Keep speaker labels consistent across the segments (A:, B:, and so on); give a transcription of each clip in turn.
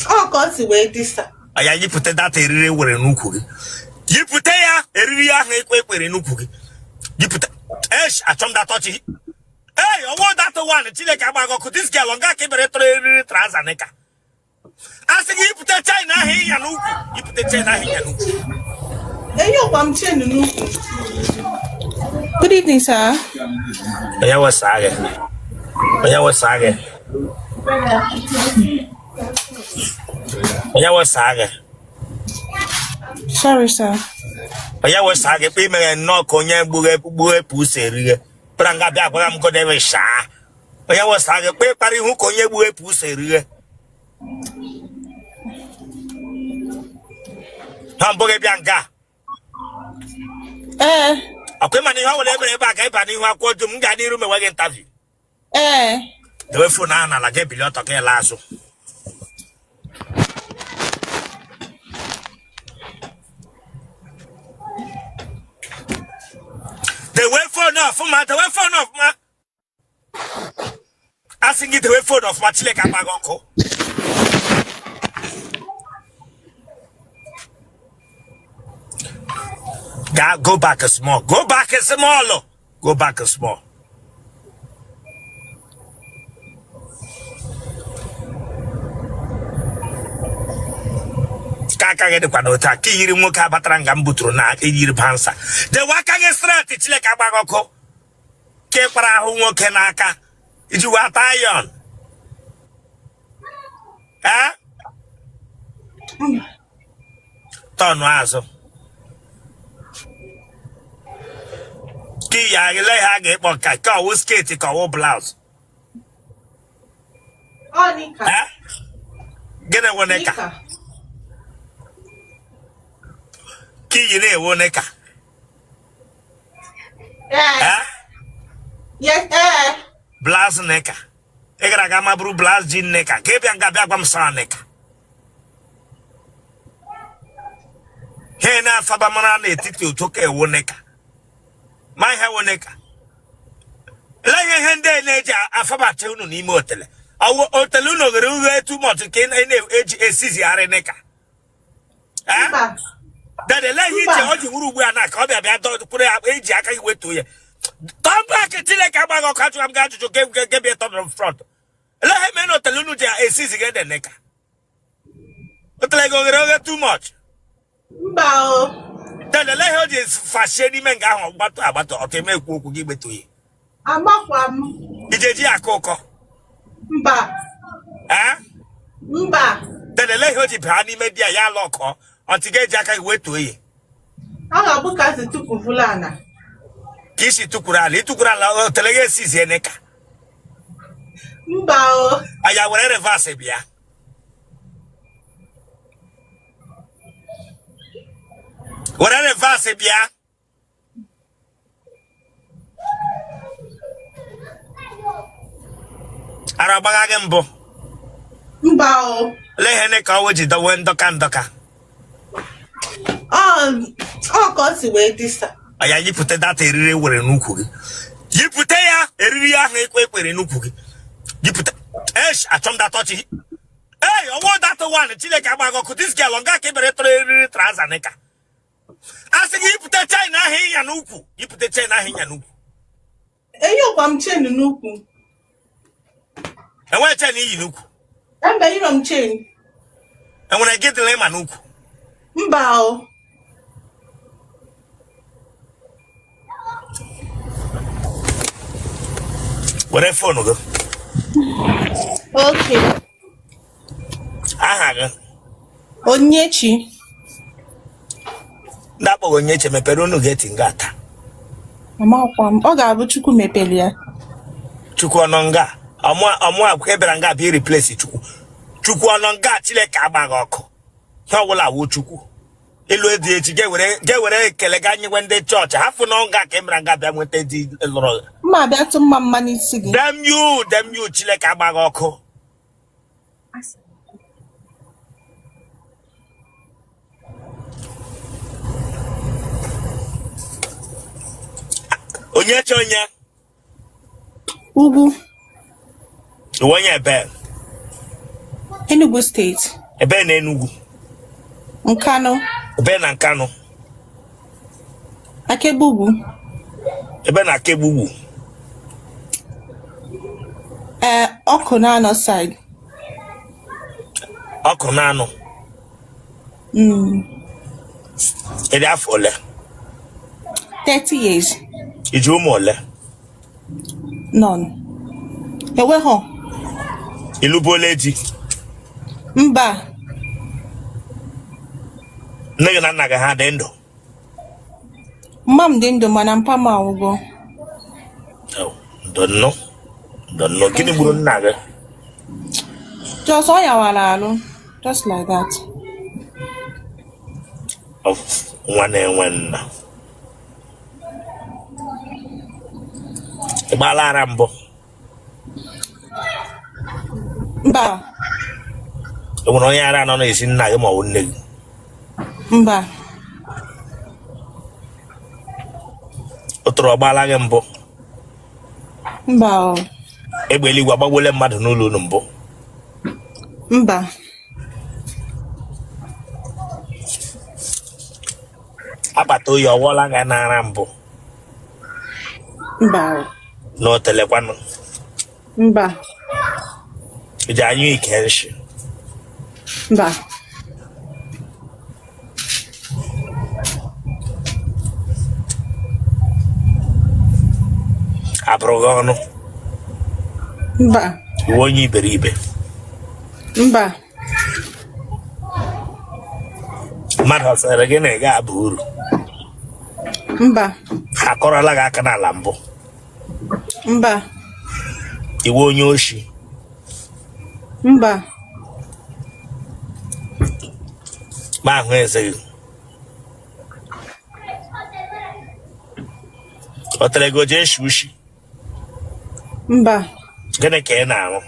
A: Ọ ka ọ si wee dị, sir.
B: Ya yipụta that eriri ewere n'ukwu gị, yipụta ya, eriri ahụ ekwe ekwere n'ukwu gị, yipụta. Esh, achọ m that ọchị. Ei, ọwụ that one. Chineke agbaghị ọkụ. This girl nga ka ibere tụrụ eriri trouser knicker. A sị gị yipụta chain ahụ ịnya n'ukwu, yipụta chain ahụ ịnya n'ukwu.
A: Eyikwa m chain n'ukwu. Good evening, sir.
B: Onye wesa gị? Onye wesa gị? Onye wesa gị?
A: Sorry, sir.
B: Onye wesa gị? Kpa imeghe nnọọ ka onye gbughe gbughe use erighe kpara nga bịa gwara m godebe shaa. Onye wesa gị? Kpa ịkpara ihu ka onye gbughe use erighe. Ha mbụ gị bịa nga?
A: Ee.
B: Ọkwa ịma na ihe ọ nwere ebere ebe a ka ịba n'ihu akwụkwọ dum m gaa n'iru mewe gị interview.
A: Ee.
B: Dewe phone ahụ n'ala, ga ebili ọtọ ka ịla azụ. Dewe phone ọfụma, dewe phone ọfụma. A sị gị dewe phone ọfụma. Chineke agba gị ọkụ. Gaa, go back small, go back small, go back small. Ka aka gị dịkwa n'otu a ka iyiri nwoke abatara nga m buturu na iyiri bouncer. Dewe aka gị straight. Chineke agba gị ọkụ. Ka ịkpara ahụ nwoke n'aka iji wata iron. Ee, tọnụ azụ ka iyi ele ha ga-ekpọ nka ka ọwụ skirt ka ọwụ blouse?
A: Ọ knicker.
B: Ee, gịnị wụ knicker?
A: Knicker.
B: Ka iyi na-ewu knicker?
A: Ee.
B: Ee?
A: Yes, ee.
B: Blouse knicker ị gara aga ma bụrụ blouse jean knicker ka ị bịa nga bịa gwa m saa knicker. Ha na-afaba mara n'etiti otu ka ewu knicker ma ihe wụ knicker. Lee ihe ndị a na-eji afabata unu n'ime otele. Ọwụ otele unu ghere ughe too much ka ị na-eji esizigharị knicker?
A: Mba.
B: Dede, lee ihe iche o ji wuru ugbu a na ka ọ bịa bịa kwụrụ ya eji aka gị wetuo ya. Turn back. Chineke agbaghị ọkụ. Ajụrụ m gị ajụjụ ka ge bịa turn front. Lee ihe mere na otele unu ji esiziga ede knicker? Otele gị oghere oghe too much?
A: Mba o.
B: Dede, lee ihe o ji fashie n'ime nga ahụ gbatụ agbatụ ọtụ eme ekwu okwu gị gbetuo ya.
A: Amakwa m.
B: Iji eji ya akọ ụkọ?
A: Mba.
B: Ee?
A: Mba.
B: Dede, lee ihe o ji baa n'ime di ya ya ala ọkọ ọtị ga-eji aka gị wetuo ya.
A: Ọ ga-abụ ka si tukwuvula ana.
B: Ka isi tukwuru ala, ịtukwuru ala, otele gị esizie knicker?
A: Mba o.
B: Aya, were reverse bịa, were reverse bịa. Ara agbagha gị mbụ?
A: Mba o.
B: Lee ihe knicker ọwụ ji dọwe ndọka ndọka.
A: Ọ ka ọ si wee dị, sir.
B: Ya yipụta that eriri ewere n'ukwu gị, yipụta ya, eriri ahụ ekwe ekwere n'ukwu gị, yipụta. Esh, achọ m that ọchị. Ei, ọwụ that one. Chineke agbaghị ọkụ. This girl nga ka ibere tụrụ eriri trouser knicker. A sị gị yipụta chain ahụ ịnya n'ukwu, yipụta chain ahụ ịnya n'ukwu.
A: Eyikwa m chain n'ukwu.
B: Enweghị chain iyi n'ukwu?
A: Mba, eyiro m chain.
B: Enwere gị dịla ịma n'ukwu?
A: Mba o.
B: Were phone gị.
A: Okay.
B: Aha gị?
A: Onyinyechi.
B: Ndị akpọghị Onyinyechi mepere unu gate nga taa?
A: Amakwa m. Ọ ga-abụ Chukwu mepere ya.
B: Chukwu ọnọ nga ọmụ akwụkwọ bịara nga bịa replace Chukwu. Chukwu ọnọ nga? Chineke agbaghị ọkụ. Ihe ọbụla wụ Chukwu ịlụ dị echi ga-ewere ekele ga nyewe ndị chọọchị hafụ na nga ka ị mere nga bịa nweta di lụrụ.
A: Mma bịa tụ mma mma n'isi gị.
B: Damn you, damn you. Chineke agbaghị ọkụ. Onye che onye?
A: Ugwu.
B: Iwe onye ebe?
A: Enugu State.
B: Ebe na Enugu?
A: Nkanu.
B: Ebe na Nkanu?
A: Akegbugbu.
B: Ebe na Akegbugbu?
A: Ee, Awkunanaw side.
B: Awkunanaw. Ị dị afọ ole?
A: 30 years.
B: I ji ụmụ ole?
A: None. Enweghọ.
B: Ị lụbuola di?
A: Mba.
B: Nne gị na nna gị ha dị ndụ?
A: Mma m dị ndụ mana mpa m anwụgo.
B: Oh, ndo nnọọ. Ndo nnọọ. Gịnị
A: Thank
B: gburu
A: you.
B: nna gị?
A: Just ọ yawara alụ. Just like that.
B: Nwa na-enwe nna. Ị gbaala ara mbụ?
A: Mba.
B: E nwere onye ara nọ n'ezi nna gị ma ọ bụ nne gị?
A: Mba.
B: Ụtụrụ ọ gbaala gị mbụ?
A: Mba o.
B: Egbe eluigwe agbagbuola mmadụ n'ụlọ unu mbụ?
A: Mba.
B: Akpata oyi ọ wụọla gị n'ara mbụ?
A: Mba.
B: N'otelekwanụ?
A: Mba.
B: I ji anyụ ike nshi?
A: Mba.
B: A bụrụ gị ọnụ?
A: Mba.
B: Ị wụ onye iberibe?
A: Mba.
B: Mmadụ ọ sịrị gị na ị ga-aba uru?
A: Mba.
B: Ha akọrọla gị aka n'ala mbụ?
A: Mba.
B: Ị wụ onye oshi?
A: Mba.
B: Ma ahụ eze gị o tere gị o ji eshi ushi?
A: Mba.
B: Gịnị ka ị na-arụ?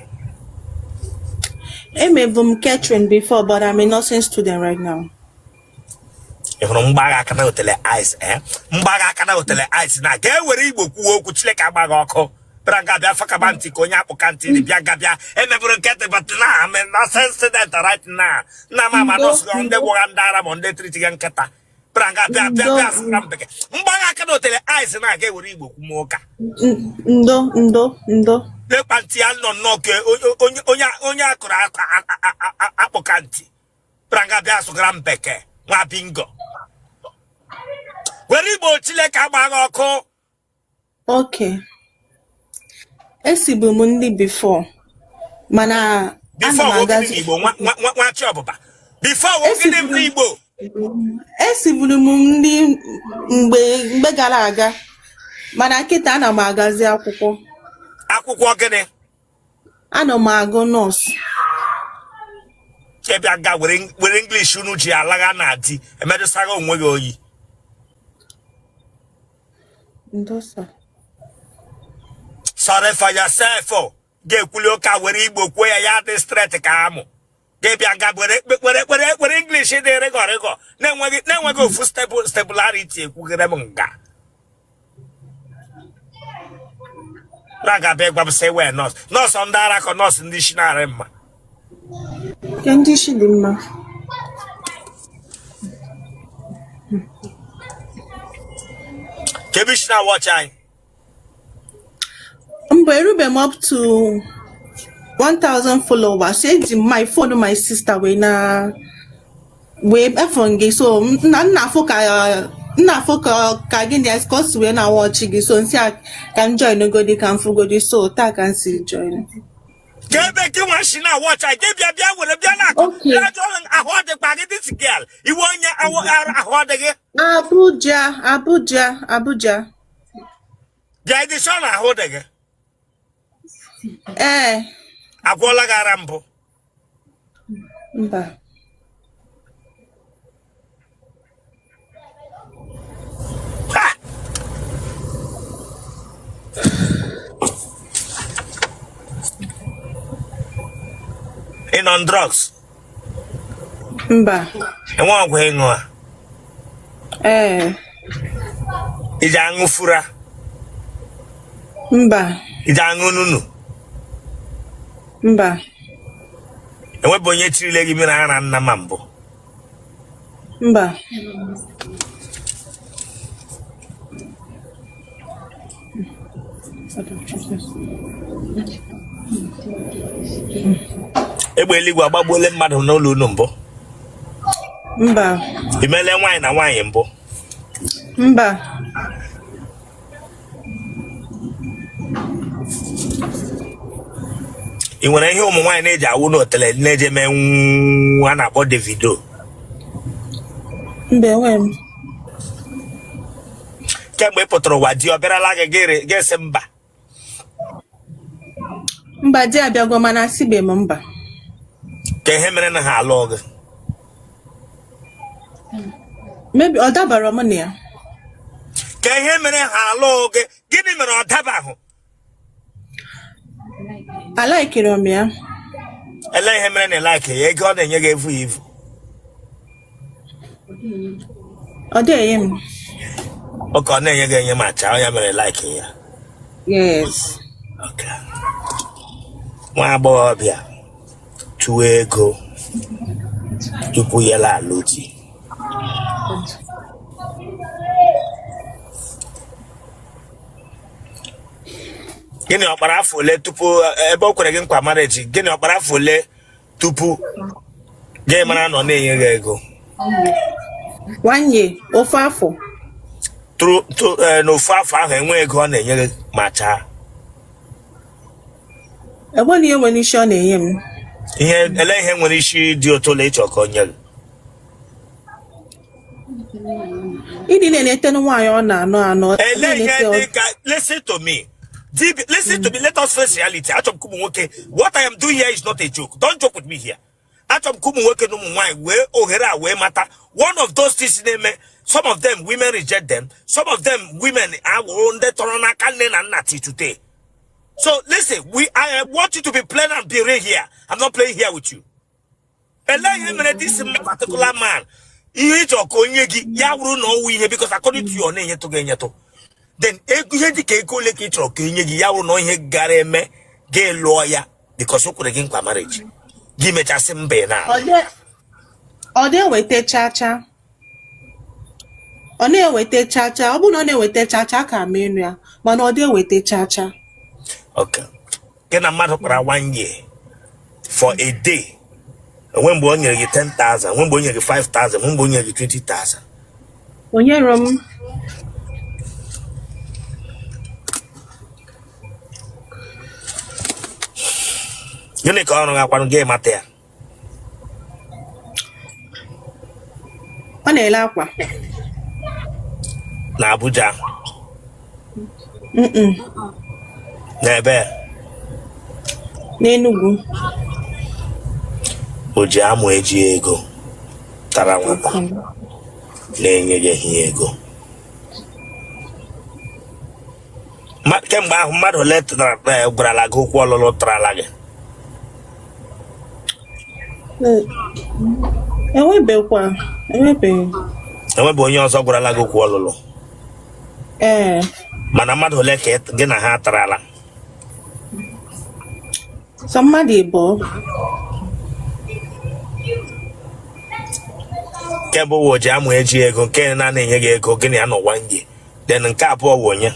A: Emebu m catering before, but I'm a nursing student right now.
B: Ị hụrụ mgbagha aka na otele ice eh? Mgbagha aka na otele ice na ga ewere Igbo kwuo okwu. Chineke agba gị ọkụ. Bịara nga bịa fakaba ntị ka onye akpụka ntị dị. Bịa nga bịa emeburu nkịtị, but na I'm a nursing student right now. Nna m ama
A: Ndo.
B: nọọsụ ndị gwọga ndị ara ma ndị treat gị nkịta. Bịara nga bịa bịa
A: Ndo.
B: bịa sịra m bekee. Mgbagha aka na otele ice na aga ewere Igbo kwuo ụka.
A: Ndo, ndo, ndo.
B: Lekpa ntị ya nọ nnọọ ka onye onye onye akụrụ akpụka ntị. Bịara nga bịa sụgara m bekee nwa bingo. Were Igbo, Chineke agba gị ọkụ.
A: Okay. Esibu m nri before, mana ana
B: Before
A: m
B: wụ gịnị
A: agazi.
B: n'Igbo? Nwa nwa nwa chi ọbụba, before wụ gịnị
A: Esiburu
B: n'Igbo?
A: Esiburu m nri mgbe gara aga, mana kịta ana m agazi akwụkwọ.
B: Akwụkwọ gịnị?
A: Ana m agụ nọọsụ.
B: Ị bịa ga were English unu ji alagha na di emedụsaghị onwe gị oyi.
A: Ndo sir.
B: Sorry for yourself o. Ga-ekwuli ụka were Igbo kwuo ya, ya dị straight ka amụ. Ga-ebịa nga were were were were English dị rịgọ rịgọ na-enweghị ofu stability ekwugere m nga na ga-abịa gwa m sị wee nọọsụ, nọọsụ ndị ara ka nọọsụ ndị isi na-arị mma.
A: Nke ndị isi dị mma.
B: Ka ebe isi na-awatch anyị?
A: Mgbe erube m up to 1000 followers, eji m my phone my sister wee na wee efọ gị, so na nna afụ ka nna afụ ka gị na ka o si wee na-awatch gị, so m sị ka m join godi, ka m fụgodi, so taa ka m si join.
B: Ka ebe gị nwa si na-awatch anyị? Gị bịa bịa were bịa na-akọ.
A: Okay.
B: Bịa jụọ ahụ ọ dịkwa gị? This girl, ị wụ onye ahụ ọ dị gị?
A: Abuja, Abuja, Abuja.
B: Bịa, ị dị sure na ahụ dị gị?
A: Ee.
B: Agwọla gị ara mbụ?
A: Mba.
B: Ha! Ị nọ on drugs?
A: Mba.
B: Enwe ọgwụ ịṅụ a?
A: Ee.
B: I ji aṅụ fura?
A: Mba.
B: I ji aṅụ nunu?
A: Mba.
B: Enwebe onye chirile gị mmiri ara nna ma mbụ?
A: Mba.
B: Egbe eluigwe agbagbuole mmadụ n'ụlọ unu mbụ?
A: Mba.
B: I meele nwaanyị na nwaanyị mbụ?
A: Mba.
B: Ị nwere ihe ụmụ nwaanyị na-eji awụ n'otele na-eji eme nwa a na-akpọ Davido?
A: Mba, enweghị m.
B: Kemgbe ị pụtara ụwa, di ọ bịarala gị, gị sị mba?
A: Mba, di abịago mana asịbeghị m mba.
B: Ka ihe mere na ha alụ gị?
A: Maybe ọ dabara mụ na ya.
B: Ka ihe mere ha alụ gị, gịnị mere ọ dabahụ?
A: Alaikiri m ya.
B: Ele ihe mere na ị like ya? Ego ọ na-enye gị evu ivu?
A: Ọ dịghị enye m.
B: Okay, ọ na-enye gị enye ma chaa, ya mere like ya?
A: Yes.
B: Okay. Nwa agbọghọbịa chụwa ego tupu ya alụ di, gịnị ọ kpara afọ ole tupu ebe o kwere gị nkwa marriage? Gịnị ọ kpara afọ ole tupu gị mara na ọ na-enye gị ego?
A: One year, ofu afọ.
B: Tụrụ n'ofu afọ ahụ, enwe ego ọ na-enye gị ma chaa?
A: Enweghị ihe nwere isi ọ na-enye m.
B: Ihe ele ihe nwere isi dị otu ole ị chọ ka o nye gị?
A: Ịdị na-enete nwaanyị ọ na-anụ anụ.
B: Ele ihe dị ka, listen to me. Listen to me. Let us face reality. Achọrọ m ka ụmụ nwoke, what I am doing here is not a joke. Don't joke with me here. Achọrọ m ka ụmụ nwoke na ụmụ nwaanyị wee ohere a wee mata one of those things na-eme some of them, women reject them, some of them, women awụrụ ndị tọrọ n'aka nne na nna till today. So listen, we I want you to be plain and be real here. I'm not playing here with you. Ele ihe mere this particular man, ihe ị chọ ka o nye gị, ya wụrụ na ọ wụ ihe, because according to you, ọ na-enyetụ gị enyetụ, then ego ihe dị ka ego ole ka ị chọrọ ka enye gị, ya wụrụ na ihe gara eme gị lụọ ya, because o kwere gị nkwa marriage, gị mechasị mba ị na
A: Ọ dị eweta chacha, ọ na-eweta chacha. Ọ bụrụ na ọ na-eweta chacha, aka m enu ya, mana ọ dị eweta chacha.
B: Okay, gị na mmadụ kpara one year, for a day, enwe mgbe o nyere gị 10,000, enwe mgbe o nyere gị 5,000, enwe mgbe o nyere gị 20,000?
A: O nyere m.
B: Gịnị ka ọrụ gakwanụ gị mata ya?
A: Ọ na-ele akwa.
B: Na Abuja? N'ebe?
A: N'Enugu.
B: O ji amụ eji ego tara nwata na-enye gị ihe ego. Kemgbe ahụ, mmadụ ole gwarala gị okwu ọlụlụ tarala gị?
A: Enwebekwa, enwebeghị.
B: Enwebe onye ọzọ gwarala gị okwu ọlụlụ?
A: Ee.
B: Mana mmadụ ole ka gị na ha tarala?
A: Sọ mmadụ ịbụọ.
B: Nke mbụ wụ oji amụ eji ego nke na-enye gị ego, gị na ya nọ one year, then nke abụọ wụ onye?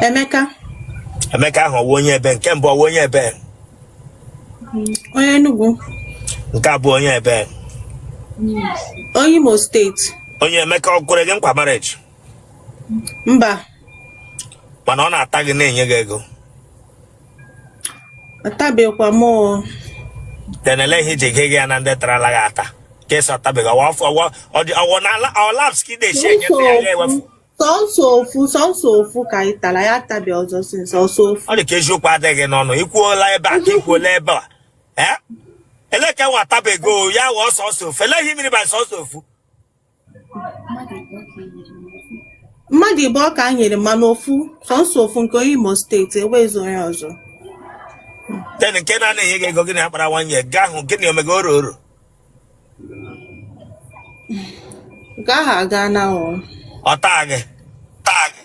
A: Emeka.
B: Emeka ahụ ọ wụ onye ebe? Nke mbụ ọ wụ onye ebe?
A: Onye Enugu.
B: Nke abụọ onye ebe?
A: Onye Imo Steeti.
B: Onye Emeka ọ kwere gị nkwa marriage?
A: Mba.
B: Mana ọ na-ata gị, na-enye gị ego?
A: Atabekwa m o.
B: Then ele ihe iji gị ya na ndị tarala gị ata ka ị sị ọtabeghị? Ọwọ na ọ laps ka ị na-esi enye ya, ya ewefu.
A: Sọnsọ ofu, sọnsọ ofu ka anyị tara ya, atabe ọzọ since, ọsọ ofu.
B: Ọ dị ka eziokwu adịghị n'ọnụ. Ikwuola ebe a ka ikwuola ebe a. Ee, ele ka nwa atabego ya wụọ sọsọ ofu? Ele ihe mmiri ba sọsọ ofu?
A: Mmadụ ịbụọ ka a nyere, mana ofu, sọnsọ ofu nke onye Imo Steeti, enweghịzi onye ọzọ.
B: Then nke na-enye gị ego, gị na akpara nwanyị gaa hụ, gịnị omega oro oro?
A: Nke ahụ aga na o.
B: Ọ taa gị, taa gị?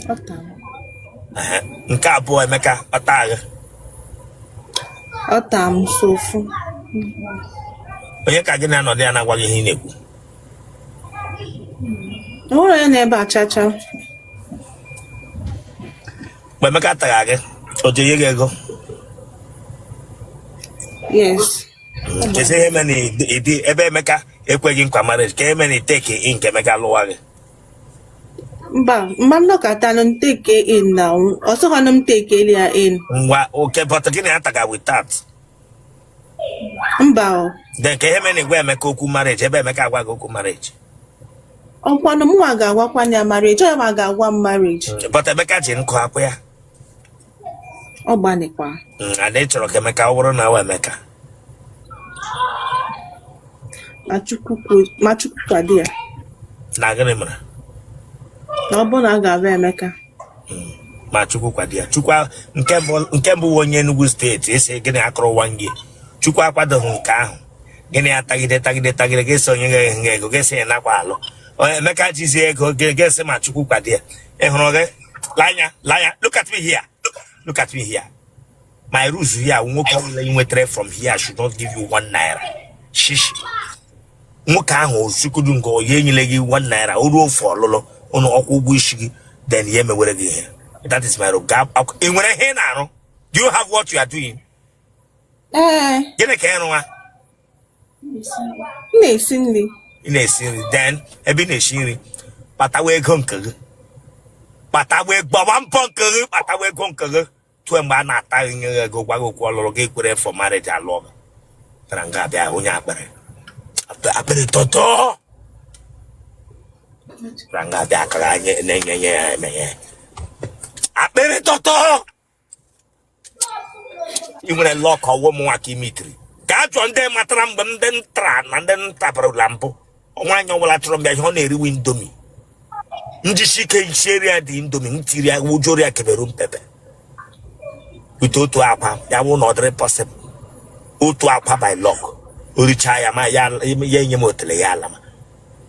A: Ọ taa m.
B: Ehe. Nke abụọ Emeka ọ taa gị?
A: Ọ taa m so ofu.
B: Onye ka gị na-anọdụ ya na-agwa gị ihe ị na-ekwu?
A: Enwere onye na-ebe achacha.
B: Mgbe Emeka tara gị, o ji enye gị ego?
A: Yes.
B: Kezi ihe mere na ịdị ebe Emeka ekweghị nkwa marriage ka eme na ị take in ka Emeka lụwa gị?
A: Mba, mgbe m nọkọtanụ m take in na ọ sịghọnụ m take ya in.
B: Ngwa okay, but gị na ya taga without.
A: Mba o.
B: Then ka ihe mere na ị gwa Emeka okwu marriage ebe Emeka agwa gị okwu marriage?
A: Ọkwanụ mụnwa ga-agwakwa ya marriage, ọ ya ma ga-agwa m marriage.
B: But Emeka ji nkụ akwụ ya.
A: Ọ gbanịkwa.
B: And ị chọrọ ka Emeka ọ bụrụ na ọ Emeka.
A: Ma Chukwu kwado ya.
B: Na gịnị mere?
A: Na ọ bụrụ na a ga-abụ Emeka.
B: Ma Chukwu kwado ya. Chukwu nke mbụ wụ onye Enugu steeti esi gịnị akụrụ one year. Chukwu akwadoghị nke ahụ. Gịnị ya tagide tagide tagide gị sị onye ga-enye ego gị sị ya nakwa alụ. Onye Emeka jizie ego gị sị ma Chukwu kwado ya. Ị hụrụ gị? Lanya lanya look at me here. Look at me here. My rules here, nwoke ọbụla ị nwetara from here should not give you ₦1. Shishi. Nwoke ahụ osukudu nke onye enyere gị ₦1 o ruo ofe ọlụlụ ụnụ ọkwụ ụgwọ isi gị then ya emewere gị ihe. That is my rule. Ị nwere ihe ị na-arụ? Do you have what you are doing?
A: Ee.
B: Gịnị ka ị rụwa?
A: M na-esi nri.
B: Ị na-esi nri then ebe ị na-esi nri kpatawa ego nke gị kpatawa gbaba mbọ nke gị kpatawa ego nke gị tụọ mgbe a na-ata gị nye gị ego gwa gị okwu ọlụlụ gị kwere for marriage alụọ gị tara nga abịa onye akpịrị akpịrị tọtọ tara nga abịa akara anyị na-enye nye ya emenye akpịrị tọtọ. Ị nwere luck ọwụ m nwa ka imitiri ka a jụọ ndị matara mgbe ndị ntra na ndị ntabarala mbụ nwaanyị ọbụla chọrọ mbịa ihe ọ na-eriwe Indomie njisi ike nsieri ya dị Indomie m tiri ya wujoro ya Cameroon pepper with otu akwa ya wụ na ọ dịrị possible otu akwa by luck o richaa ya ma ya ya enye m otele ya ala ma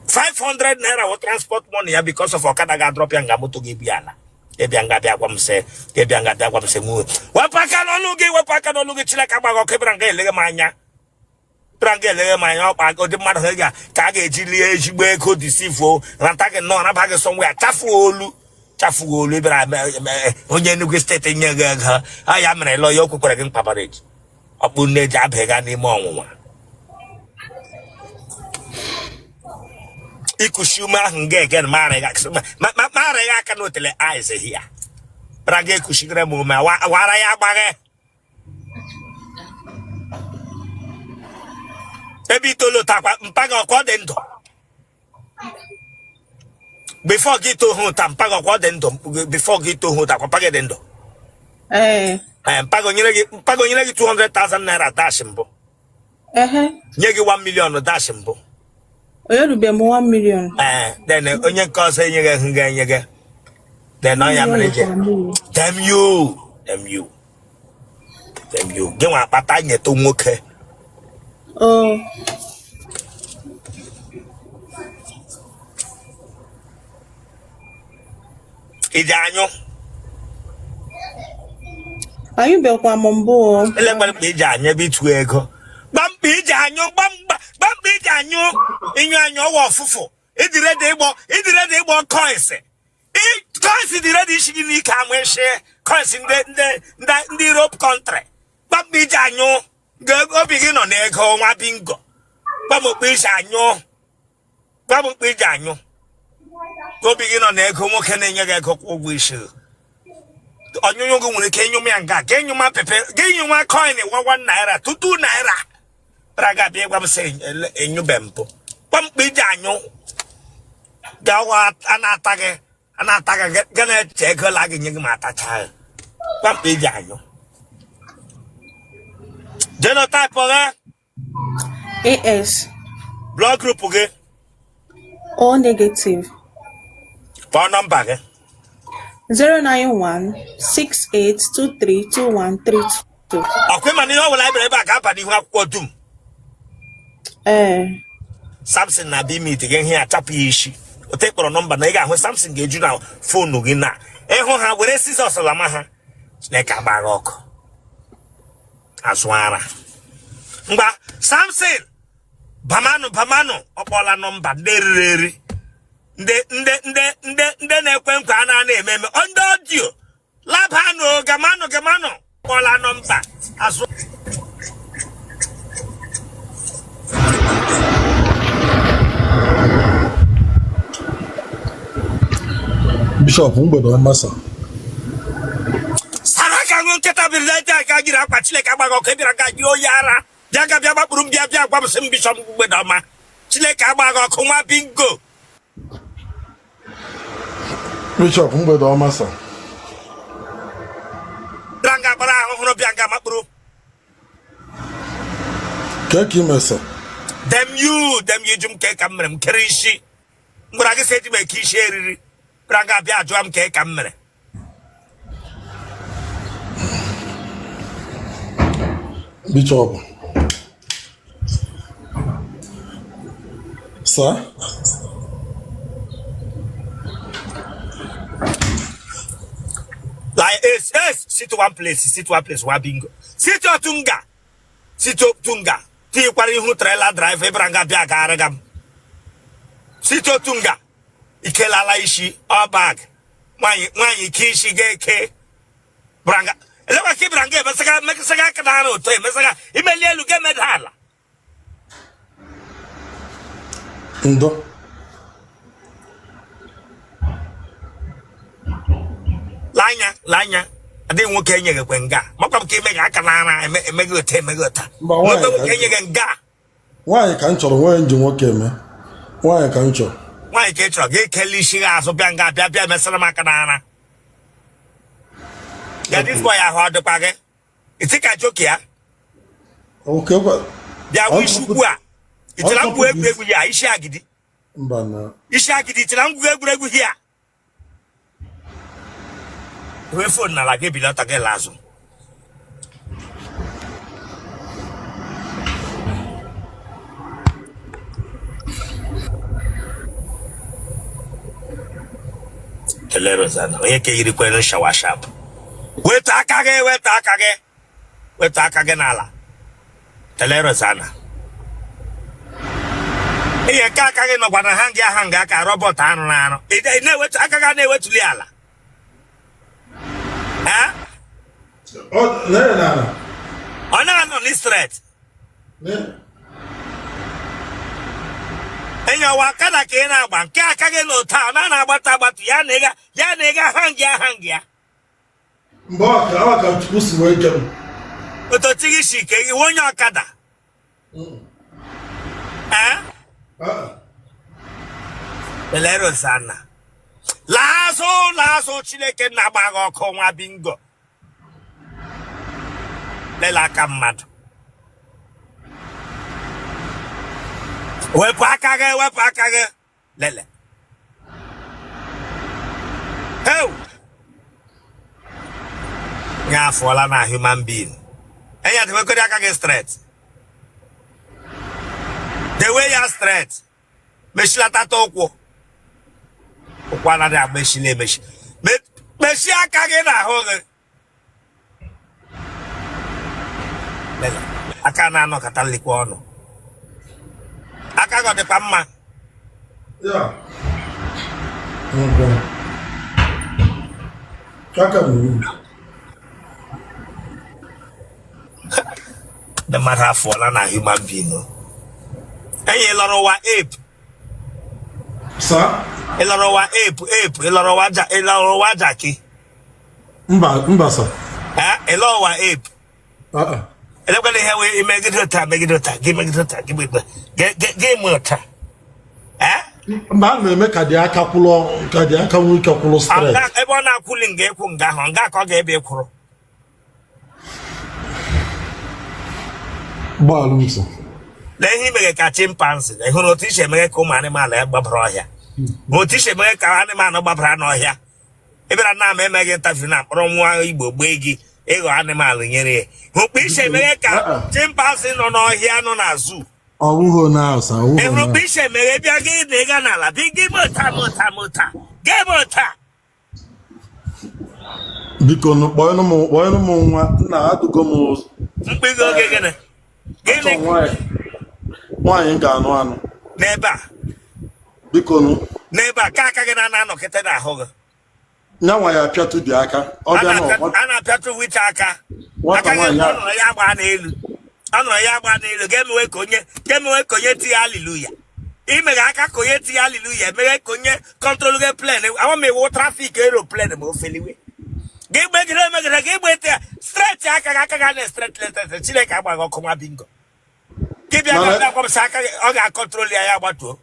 B: 500 naira wụ transport money ya because of ọkada ga-adrop ya nga moto ga-ebu ya ala ịbịa nga bịa gwa m sị ịbịa nga bịa gwa m sị mụ wepụ aka n'ọnụ gị wepụ aka n'ọnụ gị Chineke agbaghị ọkụ ịbịara nga eleghe m anya bịara nga eleghe m anya ọkpa ụdị mmadụ ha ga ka a ga-eji lie ezigbo ego deceive ranta gị nnọọ naba gị somewhere chafuo olu chafuo olu ịbịara onye Enugu steeti nye gị ego a ya mere lọ ya o kwekwere gị nkwa marriage ọkpụ nne ji abịa n'ime ọnwụnwa ikushi ume ahụ nga egen marịghị aka n'otele eyes here bịara ga ekushigere m ume wara ya agbaghe ebe itoolu takwa mpa gị ọkwa ọ dị ndụ before gị tohu ụta mpa gị ọkwa ọ dị ndụ before gị tohu ụta kwa mpa gị dị ndụ?
A: Ee.
B: Ee, mpa gị o nyere gị mpa gị o nyere gị 200,000 naira dash mbụ?
A: Ehe.
B: Nye gị 1 million dash mbụ?
A: O yerube m 1 million.
B: Ee, then onye nke ọzọ enyeghị ahụ ga-enye gị then ọ ya mere ji damn you, damn you, damn you. Gị nwa akpata nyetụ nwoke.
A: Oh.
B: Iji anyụ?
A: Anyụbekwa m mbụ o.
B: Elekwara mkpa iji anyụ ebe ịtụ ego gbamkpa iji anyụ gbamkpa iji anyụ ịnyụ anyụ ọwa ọfụfụ ịdị ready ịgbọ ịdị ready ịgbọ coins coins dị ready isi gị n'ike amụ isi coins ndị ndị ndị ndị Europe country gbamkpa iji anyụ obi gị nọ n'ego nwa bingo gbamkpa iji anyụ gwa m mkpa iji anyụ ka obi gị nọ na ego nwoke na-enye gị ego kwụ ụgwọ isi gị. Ọnyụnyụ gị nwere ike ịnyụ m ya nga ka ịnyụ ma pepe gị ịnyụ nwa coin nwa ₦1 to ₦2 bịara ga abịa gwa m sị enyụbe mpụ gwa m mkpa iji anyụ gawa a na-ata gị a na-ata gị ga na-eche ego la gị nye gị ma atacha gị gwa m mkpa iji anyụ genotype gị?
A: AS.
B: Blood group gị?
A: O negative.
B: Kpọọ nọmba gị.
A: 09168232132.
B: Ọkwa ịma na ihe ọ bụla anyị bịara ebe a ga-aba n'ihu akwụkwọ dum?
A: Ee.
B: Samson na-abịa imit gị ihe achapụ ya isi otu ị kpọrọ nọmba na ị ga-ahụ Samson ga-eju na phone gị na Ịhụ ha were scissors lama ha. Chineke agbaa gị ọkụ. Azụ ara. Ngwa Samson bamanụ bamanụ ọ kpọọla nọmba ndị riri eri ndị ndị ndị ndị ndị na-ekwe nkwa a na-ana eme eme ọ ndị audio labanụ gamanụ gamanụ kpọọla nọmba azụ.
C: Bishop, mgbede ọma sir.
B: Sara ka ṅụ nkịta biri na aka jiri akwa. Chineke agba gị ọkụ. Bịara ga jiri oyi ara bịa ga bịa gbakpụrụ m bịa bịa gwa m sị m bishop mgbede ọma. Chineke agba gị ọkụ nwa bingo.
C: Bishop, mgbede ọma sir.
B: Bịara nga gbara ahụhụrụ bịa nga makpụrụ.
C: Kee ka ime sir?
B: Damn you, damn you jụ m ke ka m mere m kere isi. M gwara gị sị eji m eke isi eriri. Bịara nga bịa jụọ m ke ka m mere.
C: Bishop. Sir?
B: Like ace, ace, sit one place, sit one place, wa bingo. Sit otu nga, sit otu nga. Tinyekwara ihu trailer driver ịbara nga bịa gagharịga m. Sit otu nga. Ikelala isi, ọ bag. Nwaanyị nwaanyị ike isi ga-eke. Branga. Elekwa ka ịbara nga emesaga mesaga aka na ara ụtọ emesaga imeli elu ga-emeda ala.
C: Ndo.
B: Lanya lanya adịghị nwoke enyeghịkwe nga makwa m ka ime ga aka n'ara emeghị otu emeghị otu nwoke nwoke enyeghị nga.
C: Nwaanyị ka m chọrọ, nwaanyị ji nwoke eme. Nwaanyị ka m chọrọ.
B: Nwaanyị ka ị chọrọ gị ekele isi gị azụ bịa nga bịa bịa mesara m aka n'ara. Ya this boy ahụ ọ dịkwa gị iti ka joke ya. Bịa wụ isi ukwu a itira ngwu egwuregwu ya isi agidi. Isi agidi itira ngwu egwuregwu ya. Wee phone n'ala gị ebilata gị la azụ. Ele Rosanna, onye ka yirikwere soursop. Weta aka gị, weta aka gị, weta aka gị n'ala. Ele Rosanna. Ihe nke aka gị nọkwa na hang ya hang aka robot arụrụ arụ. Ị na-ewetu aka gị na-ewetuli ala. Ọ na-anọ n'straight. Enyowa aka na ka ị na-agba nke aka gị na ụta ọ na-agbata agbatu ya na ịga ya na ịga hang ya hang ya.
C: Mgbe ọ ka Chukwu si wee ke m.
B: Otu gị si ke gị onye ọkada. Ee? Ele Rosanna. Laa azụ laa azụ Chineke na-agba gị ọkụ nwa bingo. Lele aka mmadụ. Wepụ aka gị, wepụ aka gị. Lele. Heu! Ya afụọla na human being. Enya dewekọrọ aka gị straight. Dewe ya straight. Mechilatata ụkwụ. Ụkwụ anaghị agba eshila emechi. Mechie aka gị n'ahụ gị. Lele. Aka na-anọkọta nlikwa ọnụ. Aka gị ọ dịkwa mma?
C: Yeah. Okay. Aka m.
B: Ndị mmadụ afụọla na human being. Enyi lọrọ ụwa ape.
C: Sir?
B: Ị lọrọ ụwa ape ape ị lọrọ ụwa ja ị lọrọ ụwa jaki.
C: Mba mba sir.
B: Ee, ị lọrọ ụwa ape. Elekwala ihe wee imegide ụta megide ụta gị megide ụta gị megide gị eme ụta. Ee?
C: Mba, ana m eme ka dị aka kwụlụ ka dị aka nwee ike kwụlụ straight.
B: Ebe ọ na-akwụli nga ekwu nga ahụ nga ka ọ ga-ebe ekwuru.
C: Gbaalụ m sir.
B: Lee ihe imeghe ka chimpanzee ị hụrụ otu isi emeghe ka ụmụ anụmanụ gbabara ọhịa ma otu isi emeghe ka anụmanụ gbabara n'ọhịa. Ị bịara na ama emeghị interview na mkpọrọ nwa Igbo gbee gị ịghọ anụmanụ nyere ya hụkpa isi emeghe ka chimpanzee nọ n'ọhịa nọ na zoo.
C: Ọ bụghị na asa ọ
B: ị hụrụ kpa isi emeghe bịa gị na ịga n'ala bịa gị mụta mụta mụta gị mụta.
C: Biko nụ, kpọọnụ m kpọọnụ m nwa nna adụgo m
B: Mkpịgo oge gịnị?
C: Achọ
B: Gịnị
C: nwaanyị nwaanyị m ga-anụ anụ.
B: N'ebe a?
C: Biko nụ.
B: N'ebe a ka aka gị na na-anọkịta n'ahụ gị.
C: Nyanwa ya apịatụ dị aka ọ
B: A
C: bịa
B: na-apịa-
C: na
B: a na-apịatụ wiche aka.
C: Nwata
B: Aka gị
C: nwaanyị
B: ọ
C: a-
B: nọrọ ya gbaa n'elu, ọ nọrọ ya gbaa n'elu, ga-emewe ka onye ga-emewe ka onye tinye haleluya, imeghe aka ka onye tinye haleluya, emeghe ka onye control gị plane ama m iwu traffic aeroplane ma ofeliwe gị megide emegide gị gbe ya stretch aka gị, aka gị na stretch stretch. Chineke agbaghị ọkụ nwa bingo gị bịa
C: Mana-
B: ga bịa aka gị ọ ga-acontrol ya, ya gbatuo.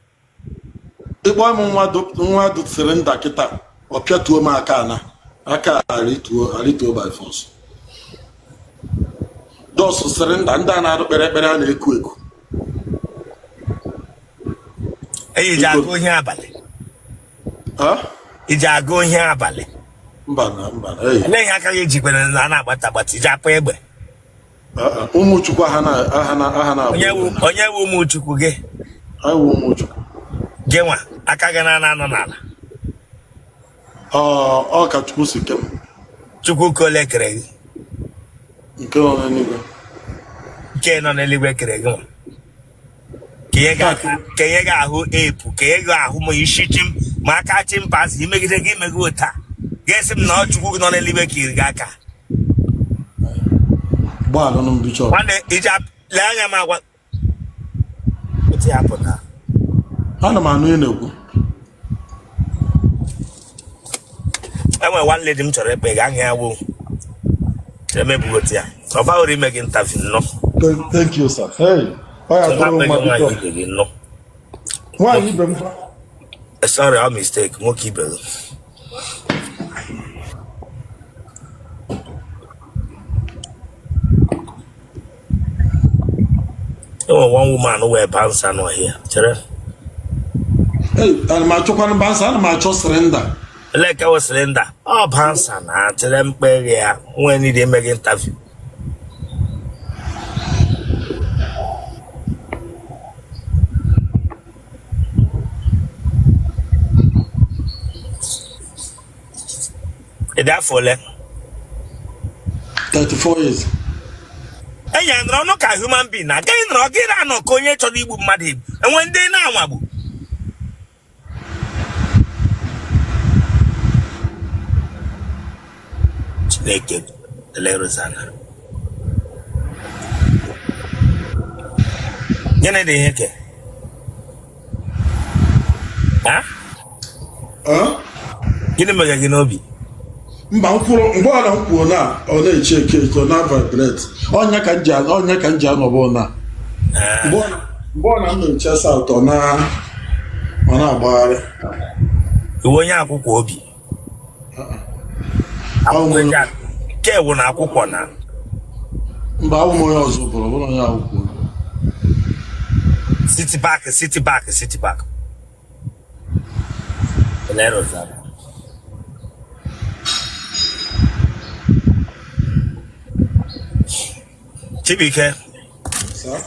C: Ịkpọ m nwa nwa dụsịrị nda kịta, ọ pịatuo m aka na aka arịtuo arịtuo by force. Just cylinder ndị a na-arụ kpere ekpere a na-eku eku.
B: Eyi ji agụ ihe abalị?
C: Ha?
B: Iji agụ ihe abalị?
C: Mba na mba na ei.
B: Olee ihe aka gị jikwere na a na-agbata agbata iji apụ egbe?
C: Ah, ah, ụmụ Chukwu aha na aha na aha na-abụ.
B: Onye wu onye wu ụmụ Chukwu gị?
C: Anyị wụ ụmụ Chukwu.
B: Gị nwa aka gị na anọ n'ala.
C: Ọ ọ ka Chukwu si ke m.
B: Chukwu ka ole kere gị?
C: Nke nọ n'eluigwe.
B: Nke nọ n'eluigwe kere gị nwa ka ihe ga-ahụ epu ka ihe ga-ahụ ma isi chim ma aka chimpanzee imegide gị imegide ụta ga-esi m na ọ Chukwu nọ n'eluigwe kiri gị aka.
C: Gbaalụnụ m, bishop.
B: Nwanne, iji lee anya m agwa otu ya pụta.
C: Ana m anụ ị na-ekwu.
B: Enwere one lady m chọrọ ikpe gị anya ya wụ emebugote ya ọ baghịrị ime gị interview nnọọ.
C: Thank you, sir. Hey, ọ ya
B: Chọrọ
C: dọrọ
B: ikpe
C: mma,
B: gị nwaanyị
C: bishop.
B: ibe gị nnọọ.
C: Nwaanyị ibe m.
B: Sorry, all mistake, nwoke ibe gị. Enwere one woman wee bouncer nọ here, chere.
C: Hey, ana m achọkwanụ bouncer, ana m achọ cylinder.
B: Ele ka wụ cylinder ọ bouncer na chere mkpe ya nwee niile ime gị interview. Ị dị afọ ole?
C: 34 years.
B: Enyi ya nọrọ ọnụ ka human being na agaghị nọrọ gị na-anọ ka onye chọrọ igbu mmadụ igbu enwe ndị na-anwagbu. Chineke ele Rosanna, gịnị dị ihe ke ha?
C: Huh?
B: Gịnị mere gị n'obi?
C: Mba, m kwuru mgbe ọ na m kwuo na ọ na-eche eke eke, ọ na-vibrate. Ọnya ka m ji ọnya ka m ji anọbụ na mgbe ọ na m na-eche south, ọ na-agbagharị.
B: Iwe onye akwụkwọ obi?
C: Awụ m
B: akwụkwọ
C: onye
B: eji ke wụ na akwụkwọ na
C: Mba, awụ m onye ọzọ bụrụ bụrụ onye akwụkwọ obi.
B: Sit back, sit back, sit back. Ele Rosanna. Chibuike.
C: Sir?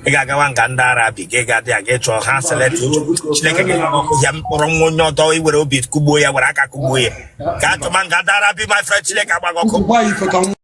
B: Ị ga-agawa nga ndị ara bi gị ga-adị aga ịchọ ha select.
C: Biko, biko,
B: Chineke gị ọkụ ya mkpọrọ nwa onye ọdọ iwere obi kụgbuo ya, were aka kụgbuo ya ka achọma nga ndị ara bi, my friend. Chineke agbaghị ọkụ.
C: Gwa ife ka nwa.